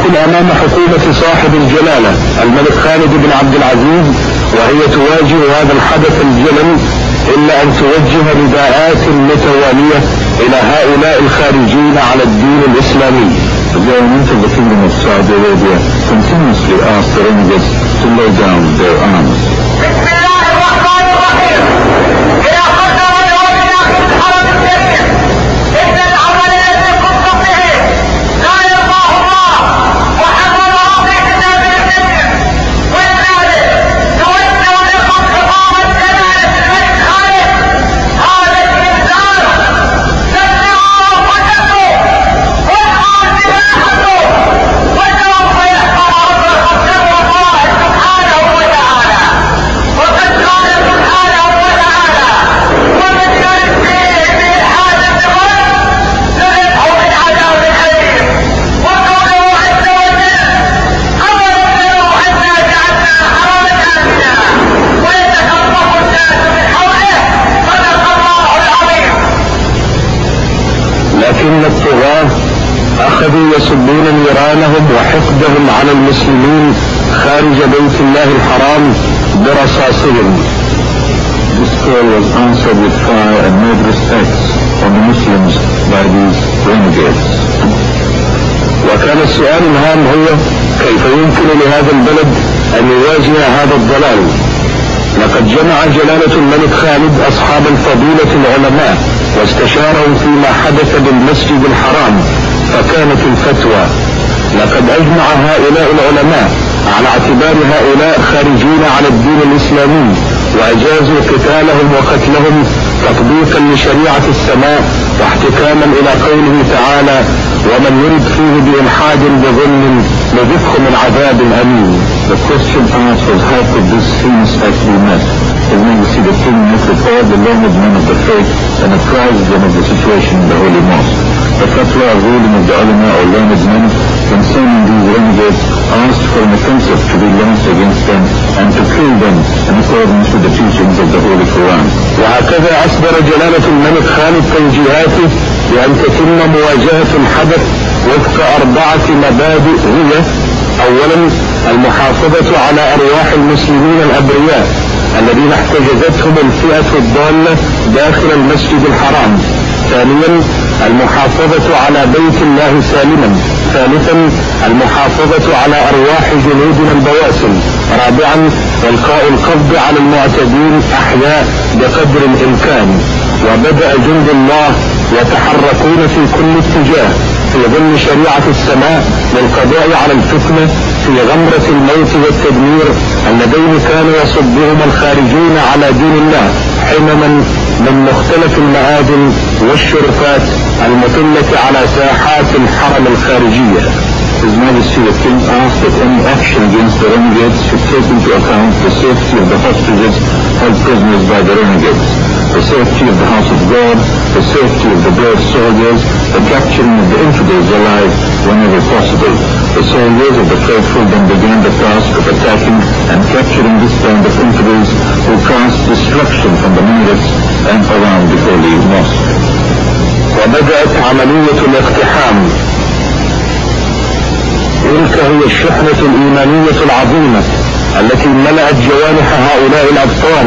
يكن أمام حكومة صاحب الجلالة الملك خالد بن عبد العزيز وهي تواجه هذا الحدث الجلل إلا أن توجه نداءات متوالية إلى هؤلاء الخارجين على الدين الإسلامي. The government of the Kingdom of Saudi Arabia continuously asked the renegades to lay down their arms. بسم الله الرحمن الرحيم. إلى قدر الوجه الحرم الشريف، إن العمل الذي قمتم به لا يرضاه الله وحرمه في كتابه الكريم، ولذلك نوجه لكم خطاب جلالة الملك خالد هذا الإنذار: سمعوا وصدقوا وادعوا سلاحكم، وسوف يحكم أمركم شر الله سبحانه وتعالى. وقد قال سبحانه وتعالى: ومن يرد فيه بإلحاد بظلم نذقه من عذاب أليم. وقوله عز وجل: أولم يروا أنا جعلنا حرما آمنا ويتخطف الناس من حوله. صدق الله العظيم. لكن الطغاة أخذوا يصبون نيرانهم وحقدهم على المسلمين خارج بيت الله الحرام برصاصهم. This call was answered with fire and murderous acts on the Muslims by these renegades. وكان السؤال الهام هو: كيف يمكن لهذا البلد أن يواجه هذا الضلال؟ لقد جمع جلالة الملك خالد أصحاب الفضيلة العلماء واستشارهم فيما حدث بالمسجد الحرام، فكانت الفتوى. لقد أجمع هؤلاء العلماء على اعتبار هؤلاء خارجين على الدين الإسلامي، وأجازوا قتالهم وقتلهم تطبيقا لشريعة السماء واحتكاما إلى قوله تعالى: ومن يرد فيه بإلحاد بظلم نذقه من عذاب أليم. The question asked was, how could this heinous act be met? His Majesty the King met with all the learned men of the faith and apprised them of the situation in the Holy Mosque. The fatwa or ruling of the ulama or learned men concerning these renegades asked for an offensive to be launched against them and to kill them in accordance with the teachings of the Holy Quran. وهكذا أصدر جلالة الملك خالد توجيهاته بأن تتم مواجهة الحدث وفق 4 مبادئ هي: أولا، المحافظة على أرواح المسلمين الأبرياء الذين احتجزتهم الفئة الضالة داخل المسجد الحرام. ثانيا، المحافظة على بيت الله سالما. ثالثا، المحافظة على أرواح جنودنا البواسل. رابعا، إلقاء القبض على المعتدين أحياء بقدر الإمكان. وبدأ جند الله يتحركون في كل اتجاه في ظل شريعة السماء للقضاء على الفتنة في غمرة الموت والتدمير اللذين كانوا يصبهما الخارجون على دين الله حمما من مختلف المآذن والشرفات المطلة على ساحات الحرم الخارجية. His Majesty the King asked that any action against the renegades should take into account the safety of the hostages held prisoners by the renegades, the safety of the house of God, the safety of the brave soldiers, the capturing of the infidels alive whenever possible. The soldiers of the faithful then began the task of attacking and capturing this band of infidels who cast destruction from the minarets and around the Holy Mosque. وبدأت عملية الاقتحام. تلك هي الشحنة الإيمانية العظيمة التي ملأت جوانح هؤلاء الأبطال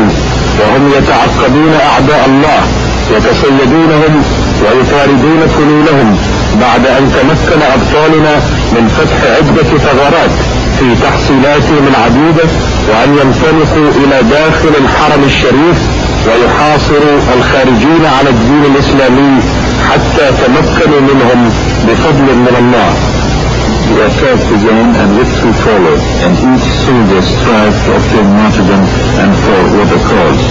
وهم يتعقبون أعداء الله، يتصيدونهم ويطاردون فلولهم، بعد أن تمكن أبطالنا من فتح عدة ثغرات في تحصيلاتهم العديدة، وأن ينطلقوا إلى داخل الحرم الشريف ويحاصروا الخارجين على الدين الإسلامي حتى تمكنوا منهم بفضل من الله. The attack began and victory followed, and each soldier strived to obtain martyrdom and for what a cause.